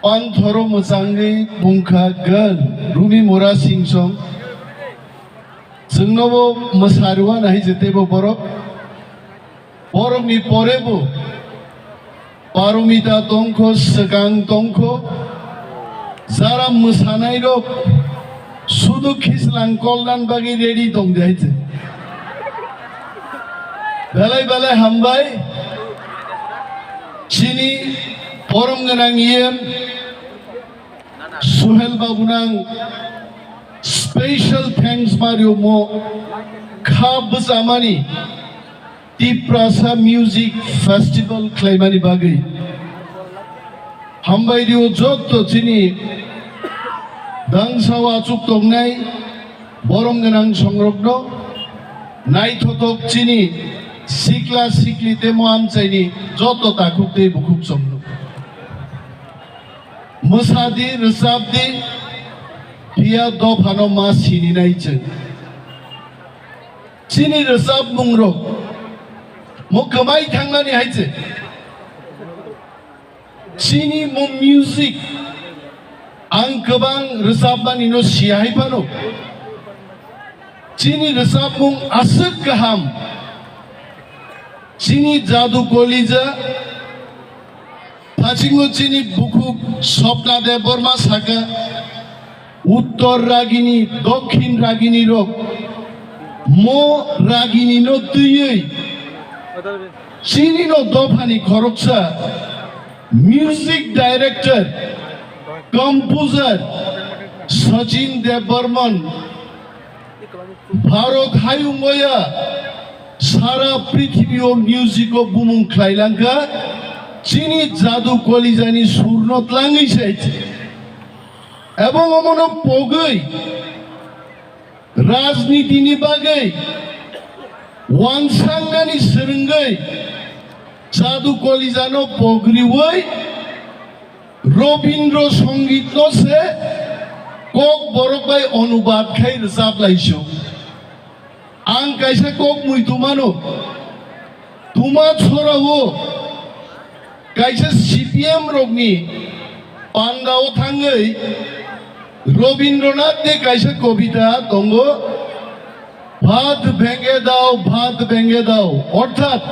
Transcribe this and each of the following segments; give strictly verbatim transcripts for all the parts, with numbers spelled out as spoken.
Panthoro mwchangwi bungkha girl Rumi Mura Singson. Chwngnobo mwsarwna hai je teibo borok. Borokni porebo Paromita tongkho, swkang tongkho. Jara mwsanairok sudu khislang kolnan bagwi ready tong de hai je. Belai belai hambai. Chini borom gwnang yen Suhel babu nang special thanks mario mo kha bwchamani Tiprasa Music Festival khlaimani bagwi. Hambai rio jotto chini dangsao achuk tongnai borom gwnang songrokno, naithothok chini sikla sikli temo amchaini jotto takhuk tei bukhuk chongno. Mwsadi, rwchapdi, phiya dophano ma sininai chwng. Chini rwchapmungrok mo kwmai thangmani hai chwng. Chini mo music ang kwbang rwchapmani no siya hai phano. Chini rwchapmung aswk kaham. Chini Jadu Kolija, phasingo chini bukhuk Swapna Debbarma saka, Uttor Ragini, Dokhin Ragini rok, mo Ragini no twiwi, chini no dophani khoroksa, music director, composer, Sachin Debbarman, Bharat hayung oya sara prithibio music o bumung khlai langkha, chini Jadu Kolijani surno tlangwi sai. Ebong omono pogwi rajnitini bagwi wansangnani swrwngwi Jadu Kolijano pogriwi Robindra Songit no se kok borok bai onubad khai rwchap lai sio. Ang kaisa kok mui tumano, tuma chora o kaisa C P M rokni panda o thangwi Robindranath ni kaisa kobita tongo, Bhat bhenge dao, bhat bhenge dao. Orthat,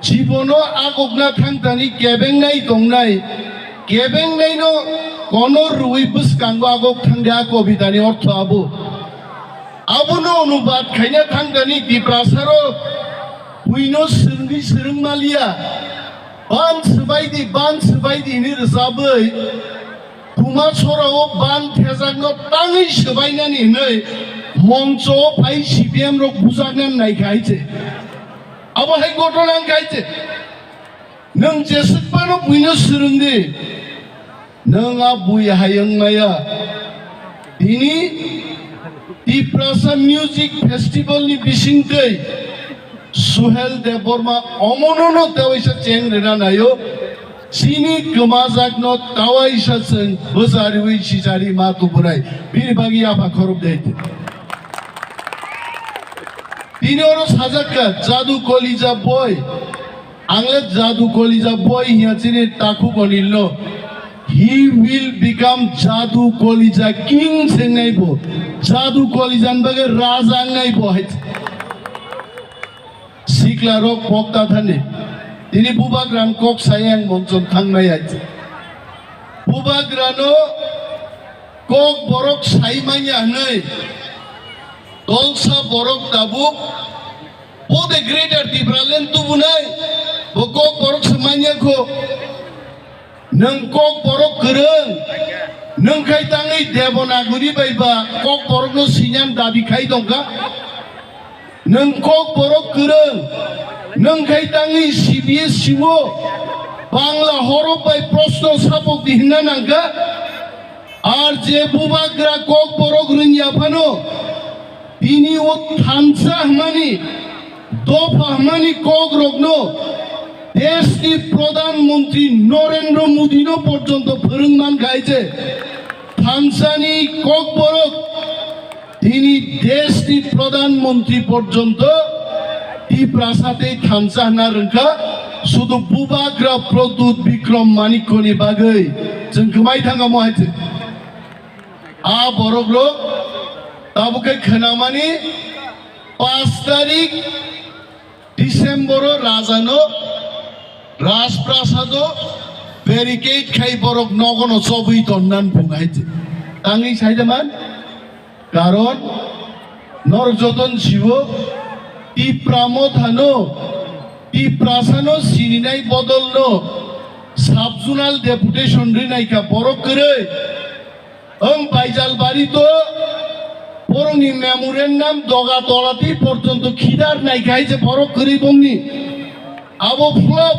jibono agokna thangtani kebengnai tongnai, kebengnaino konor rwi bwskango agok thangdi, a kobitani ortho abo. Abono onubad khaina thangtani Tiprasaro buino swrwngwi swrwng maliya. Ban swbaidi, ban swbaidi hwnwi rwchabwi Tuma sorao ban thejakno tangwi swbainani hwnwi mongcho phai C P M rok bujaknani naikha hai se. Abo hai ghotona wngkha hai se. Nwng jeswk phano buino swrwng di. Nwng a bui hai wng maya. Tini Tiprasa Music Festival ni bisingtwi Suhel Debbarma omonono tewaisa cheng rwna naio. Chini kwmajakno tawaisa chwng bwchariwi sichari ma tubunai. Bini bagwi yapha khorok de. Tini oro sajakka Jadu Kolija boy. Angle Jadu Kolija boy hiya chini takhuk onilno. He will become Jadu Kolija king sengnai bo. Jadu Kolijan bagwi raja wngnai bo hai. Sikla rok pokta thani. Tini bubagra ni kok saya ang monchon thangnai hai. Bubagra no kok borok sai manya hwnwi. Tolsa borok tabuk. Bo de Greater Tipraland tubunai. Bo kok borok se manya kho. Nwng kok borok kwrwng, nwng khai tangwi Devanagari bai ba kok borokno sinyan dabi khai tongkha. Nwng kok borok kwrwng, nwng khai tangwi C B S C o Bangla horok bai proshno sapok di hwnna nangkha. Ar je bubagra kok borok rwngya phano, tini o thansa hwnmani, dopha hwnmani kok rokno deshni Pradhan Mantri Narendra Modi no porjonto phwrwng man khai je thansani kok borok tini deshni Pradhan Mantri porjonto Tiprasa tei thansa hwnna rwngkha, sudu bubagra Pradyut Bikram Manikya ni bagwi. Chwng kwmai thangkha mo hai se. A borok rok tabuk khe khwnamani paanch tarik December o rajano Rajprasado barricade khai borok nogono chobwi tonnan bung hai se. Tangwi sai da man? Karon norok joton sibo Tipra mothano, Tiprasano sininai bodolno sub-zonal deputation rinai kha borok kwrwi. Ang Baijalbari to borokni memorandum doga tolati porjonto khidar nai kha hai se borok kwrwi bongni. Abo flop.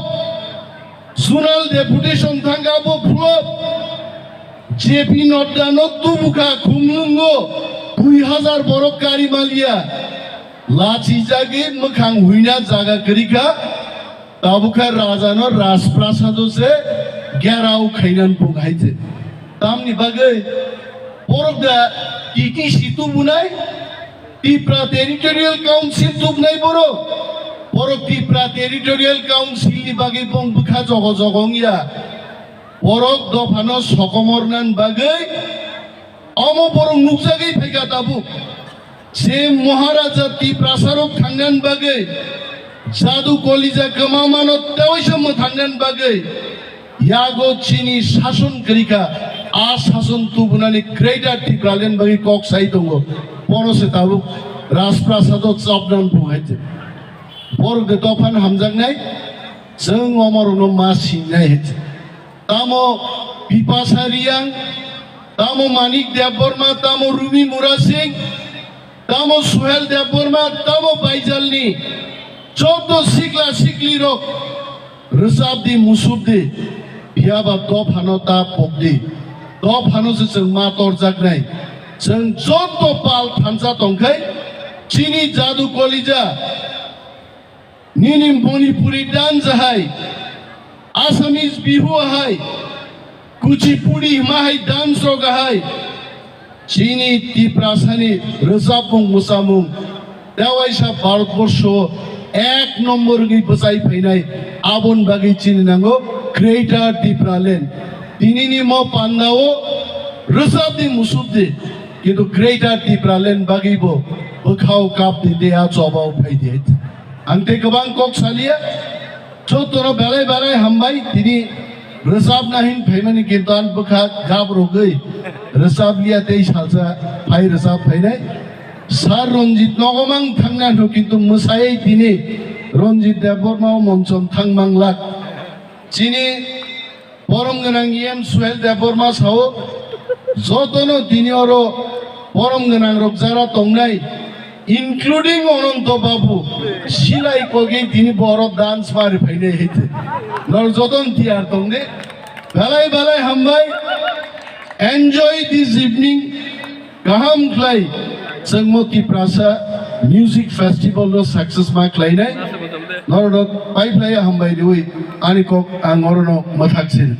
Zonal deputation thangkha bo flop. J P Nadda no tubukha khumlungo dui hazar borok kari maliya. Lachijagwi mwkhang huina jaga kwrwikha. Tabukha rajano Rajprasado se gerao khainan bung hai se. Tamni bagwi borok da T T C tubunai? Tipra Territorial Council tubnai borok, borok Tipra Territorial Council ni bagwi bong bwkha jogo jogo wngya. Borok dophano sokomornan bagwi omo borok nukjagwi phaikha tabuk. Se Maharaja Tiprasarok thangnan bagwi, Jadu Kolija kwmamano tewaisa mwthangnan bagwi, yago chini sason kwrwikha, a sason tubunani Greater Tipraland bagwi kok sai tongo. Bono se tabuk Rajprasado chapnan bung hai se. Borok de tophan hamjaknai, chwng omorokno ma singnai hai se. Tamo Bipasa Riyang, tamo Manik Debbarma, tamo Rumi Murasing, tamo Suhel Debbarma, tamo Baijalni joto sikla siklirok rwchapdi, musupdi, phiyaba dophano ta pokdi. Dophano se chwng ma torjaknai. Chwng joto pal thansa tongkhai, chini Jadu Kolija, nini Manipuri dance hai, Assamese Bihu hai, Kuchipudi hima hai dance rok hai, chini Tiprasani rwchapmung mwsamung tewaisa Bharatborsho ek nombor wngwi bwchai phainai, aboni bagwi chini nango Greater Tipraland. Tinini mo pandao rwchapdi musupdi, kintu Greater Tipraland bagwi bo bwkhao kapdi tei a chobao phaidi. Ang tei kwbang kok saliya, jotono belai belai hambai, tini rwchapna hin phaimani kintu ang bwkha gap rogwi rwchapliya tei salsa phai rwchap phainai. Sir Ranjit nogo mang thangna hinwi kintu mwsaiwi tini Ranjit Debbarma o monchom thang manglak. Chini borom gwnang E M Suhel Debbarma sao, jotono tini oro borom gwnang rok jara tongnai, including Ananto Babu, silai kogwi tini borok dance mari phainai hai te. Norok jotono tiyar tongdi. Belai belai hambai. Enjoy this evening. Kaham khlai chwngmo Tiprasa Music Festival no success ma khlainai. Norok pai phlai hambai riwi ani kok ang orono mwthak sin.